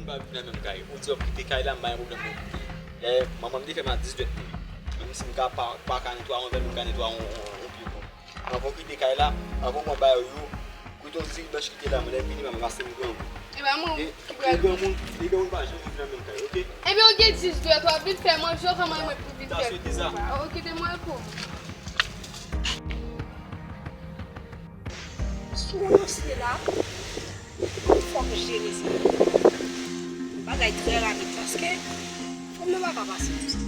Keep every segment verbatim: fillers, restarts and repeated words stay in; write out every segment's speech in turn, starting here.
Pa viv nan menm kay. Ou di w ap kite kay la, m pa gen pwoblèm pou w kite. Dayè, manman m te fè m a dizuit mil. Menm si m ka pa, pa ka netwaye yon vè, m ka netwaye yon, yon, yon pye pou ou. Anvan w kite kay la, anvan w pran bagay ou yo, koute yon diri blanch ki te la, mwen lè m vini, m ap ranse m granmoun. E pa mwen ki pral. Li granmoun, li granmoun pa janm viv nan menm kay, oke? Ebyen, ou gen dis dwèt, w ap vin fè manje, ou ka manje mwen pou vin fè. Sa swete sa. Ou kite mwen pou. Sou yon dosye la, fòk jere sa. Bagay trè rapid, paske fanm nan pa ka pase konsa.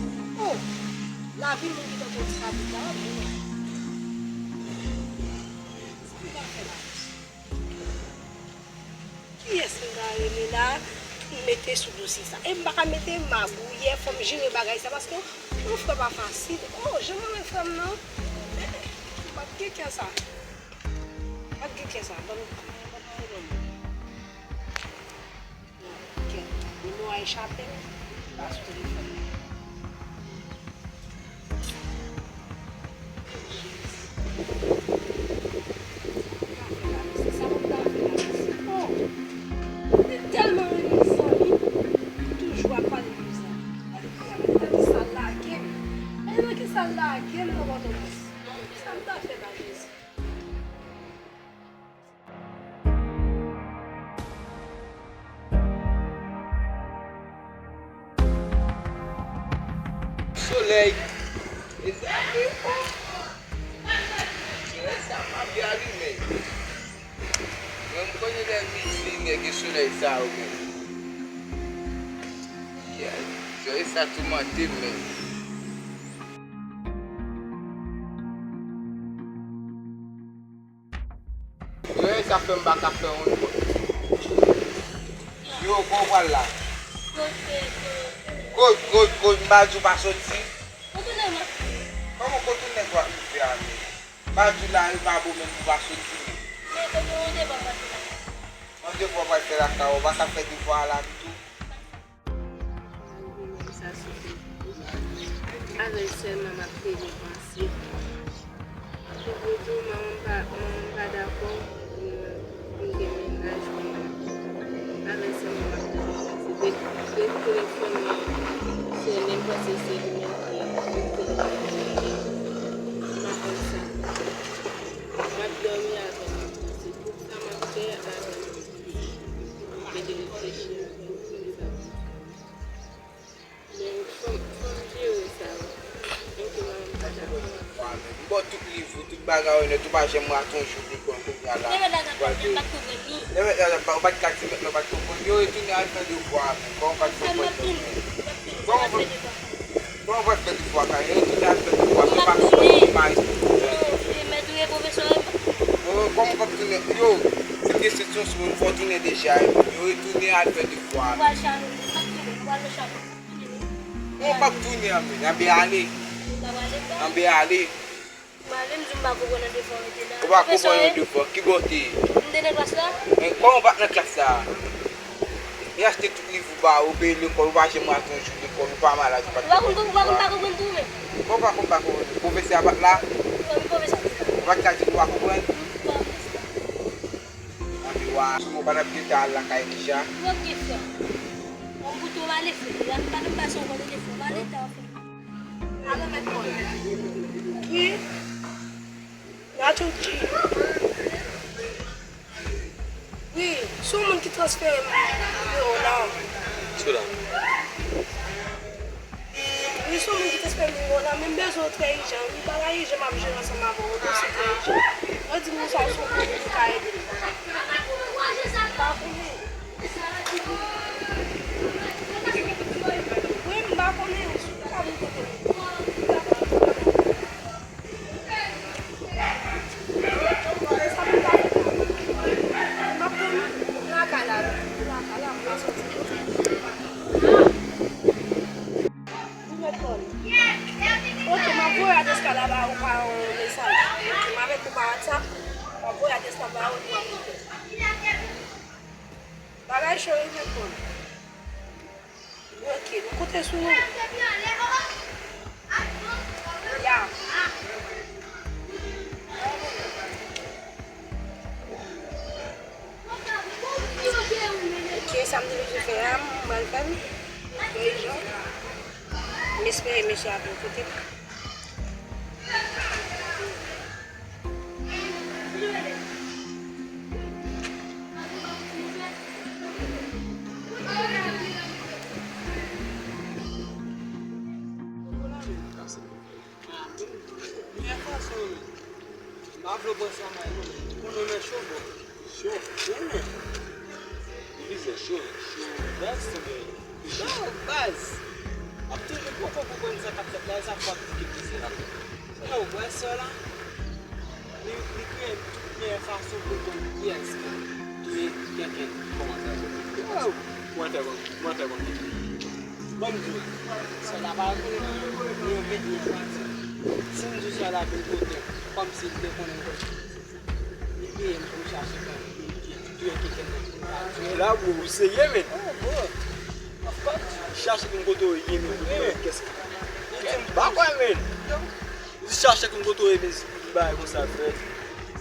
Oh, lavi moun ki tankou sa, pita, oh. Sa m ta fè la? Kiyès m ta rele la pou m mete sou dosye sa? E m pa ka mete magouyè, fò m jere bagay sa, paske yon frè pa fasil. Oh, jan mwen renmen frè m nan. M ap gen kè sa. M ap gen kè sa. Ban m, ban m, ban m rele m. Kè. Nimewo a echape m. Li pa sou telefòn mwen. Sa mwen ta fè la, mèsi. Oh, li tèlman renmen zanmi, li toujou ap pale de zanmi. Gade kounye a, gade sa l lage m. Gade nan ki sa l lage m nan Pòtoprens. Sa m ta fè la, mèsi. Solèy. Mezanmi, oh. Solèy sa pa byen alimen. Mwen, m konnen lè midi, nèg e solèy sa yo menm. Yeah. Solèy sa toumante m menm. Yo, sa fè m pa ka fè yon lòt. Yo, kote w pral la? Kote, kote? Kote, kote, kote? M pa di w pa soti? Kòman kontounen kwa rive a menm? M pa di w la, e pa bon menm pou w pa soti menm. Men kote yon devwa w pral fè lakay? Yon devwa w pral fè lakay, ou pa ka fè devwa a la ditou? Malgre menm sa sou Facebook, avè l sèlman m ap peye panse. Epi tou, manman m pa, manman m pa dakò pou m, pou m gen mennaj pou mwen. Avè l sèlman m ap peye panse. Depi, depi telefòn nan sonnen, m panse se li menm ki, ki telefòn nan. M pa konn sa. M ap dòmi avè l, m ap panse tout sa m ap fè avè l. Mete reflechi avè l, konn sa. Men fò m, fò m jere sa wi. Menm ke manman m pa dakò. M ba w tout liv ou, tout bagay ou nèt, ou pa janm rate yon jou lekòl kounye a la. Lè mèt la t ap pale, m pa t konprann li. Lè mèt la t ap pale, ou pa t ka di mèt la ou pa t konprann. Yo retounen al fè devwa a menm. Kòman w pa t konprann menm? Kòman w pa t fè devwa? Kòman w pa t fè devwa kay? Yo retounen al fè devwa. Yo pa konprann imaj. Yo, se mèt ou ye, pwofesè a? Yo, kòman w p ap tounen? Yo, se kesyon sou moun, fò w tounen deja. Yo retounen al fè devwa. Ou pral chale, ou p ap tounen, ou pral nan chapèl. Bon, w p ap tounen an, men. Anben ale. Anben ale. M ale, m di m pa konprann nan devwa mete la. Ou pa konprann nan devwa? Ki bò w te ye? M te nan klas la. Men kòman w pa t nan klas la? Li achte tout liv ou ba ou, ou peye lekòl, ou pa janm rate yon jou lekòl, ou pa malad, ou pa t konprann devwa. Ou pa konn, ou pa konn pa konprann tou, men. Kòman w pa konn pa konprann? Pwofesè a pa t la? Wi, pwofesè a te la. Ou pa t ka di l ou pa konprann? M pa konprann. Anpi wa, sou mwen pa t ap gentan al lakay li ja. Ou ap gen frè. Bon, pou tou, m ale frè. An pa nan pase yon kote de frè. M ale ta frè. Alo, mèt Pòl. Wi. Radyo G. Wi, se yon moun ki transfere m nimewo w la. Sou la. Wi, se yon moun ki te espere m nimewo w la, men m bezwen w trè ijan. Wi, bagay ijan m ap jere ansanm avè w, yon dosye trè ijan. Mwen di moun sa w se yon moun ki ka ede m. M pa konnen. Wi, m pa konnen. Sou ki ka moun kote m. Sa pou ta fè la. M ap tann lakay la, lakay la, m pa soti. Ou mèt pale. Ok, m ap voye adrès kay la ba ou pa yon mesaj. Ok, m avèk ou pa WhatsApp. M ap voye adrès la ba ou epi w ap monte. Bagay cho wi, mèt pale. Ok, nou konte sou ou. Ya. Ok, Sa m te bezwen fè a, m pral fè l. Rejon. M espere mesye a vin kote m. Mwen fason, men. M pa vle w panse a mwen, non, men. Ou konnen mwen cho, bro. Cho? Wi, men. Plizyè cho, cho. Baz, men. Cho, baz. W ap toujou poko konprann sa k ap fèt la, e sa fò w ap di ke plizyè la. Yo, wè sè la. Li, li kreye tout meyè fason pou l konn kiyès ki touye kenken. Kòman sa, bro? Yo. Mwen fè bon, mwen fè bon. Ban m di w, sè la pa konnen, li yon vit mwen pa di. Si m di sè la vin kote m, kòmsi li te konnen m konn li peye m pou m chache kòb, li touye kenken nan pou m pa touye l. La, bro, ou serye, men? Oh, bro. Of course. Chache pou m kote w ye, men, pou touye kès. Li di m pa kwè, men. Li chache pou m kote w ye, men, si bagay konsa fèt.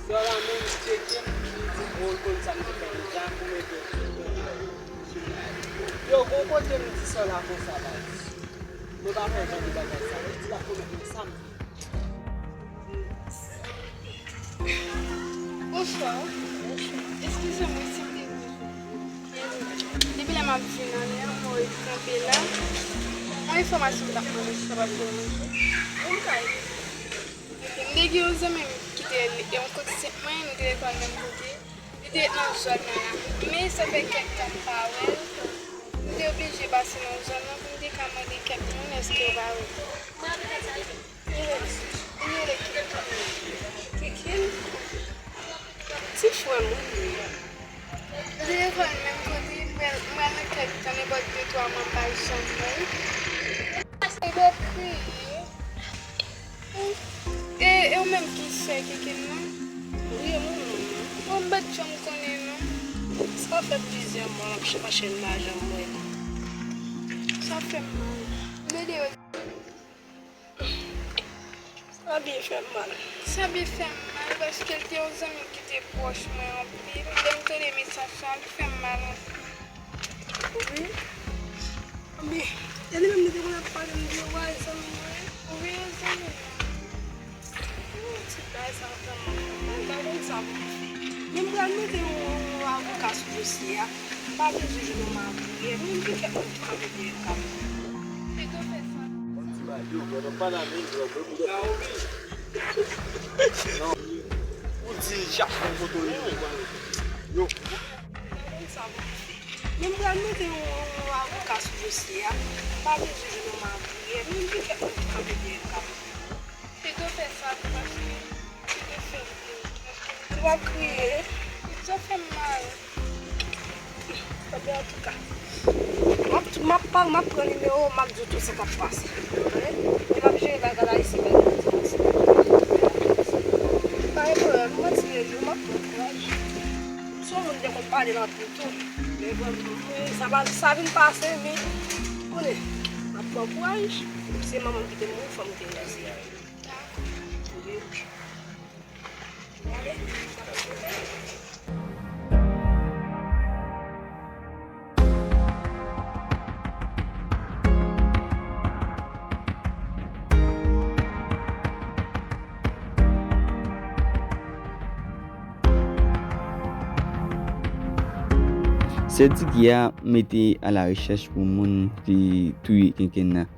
Sè la menm tcheke m, li di m, oh, l konn sa m te fè deja, pou mete. Yo, gon kote m di sè la konsa, baz. Mwen pa fè jan de bagay sa. Li di l ap pwomèt mwen sa m. Bonswa. Eskize m wi si m dekouraje. Depi lè m ap vin anlè, mwen ret kanpe la. Yon enfòmasyon m t ap mande si sa pa t deranje. Bon, kay. M te gen yon zanmi m ki te yon kotisyen mwen, nou te lekòl menm kote. Li te ret nan zòn nan la. Men sa fè kèk tan m pa wè l. M te oblije pase nan zòn nan pou m te ka mande kèk moun èske yo pa wè l. Li rele, li rele Kikil. Kikil? Ti frè m wi li ye. Li te lekòl menm kote, m wè l, m wè l nan kèk tan, nenpòt de twa mwa, m pa janm wè l. Li ap kriye. E, e ou menm ki sè Kikil nan? Wi, e mwen menm. Bon, m pa t janm konnen non. Sa fè plizyè mwa l ap chèche m pa janm wè l. Sa fè m mal. M te di yo. Sa byen fè m mal. Sa byen fè m mal paske l te yon zanmi ki te pwòch mwen anpil. Lè m tande mesaj sa, li fè m mal anpil. Wi. Anben, e li menm li te konn ap pale m de yo, wa, e zanmi mwen. Wi, e zanmi mwen. Ti bagay sa vrèman fè m mal, m pa konn sa pou m fè. Men m pral mete yon, yon avoka sou dosye a. M pa bezwen jwenn yon magouyè. Mwen menm ki kèk moun ki kanpe dèyè m k ap. Pito fè sa. Ti bagay yo, bro, nan pale avè l, bro, bro, bro. Non. Ou di chache yon kote w ye. Yo. Men m pral mete yon, yon avoka sou dosye a. M pa bezwen jwenn yon magouyè. Mwen menm ki kèk moun ki kanpe dèyè m k ap. Pito fè sa tou paske pito fè m mal. Ou pa kriye. Sa fè m mal. Anben, antouka, m ap, m ap pa, m ap pran nimewo w, m ap di w tout sa k ap pase. Tande? E m ap jere bagay la isi, bagay la isi. Pa gen pwoblèm, m retire li, m ap pran kouraj. M se yon moun ki te konn pale l anpil tou. Men vrèman, men sa pa, sa vin pase, men, konnen, m ap pran kouraj. Se manman m ki te mouri, fò m te rete. Sè Diki a mete a la rechèch pou moun ki touye kenken nan.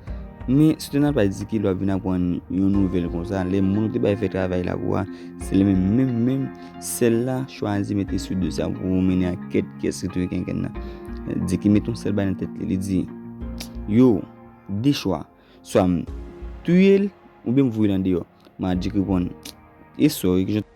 Men, si w te nan paj Diki, l w ap vin aprann yon nouvèl konsa. Lè moun ou te bay fè travay la pou a, se li menm, menm, menm, sèl la chwazi mete sou do sa pou mennen ankèt kiyès ki touye kenken nan. Diki mete yon sèl bagay nan tèt li, li di, yo, de chwa, swa m touye l, oubyen m voye l andeyò. Men Diki reponn, e sòri, ki jan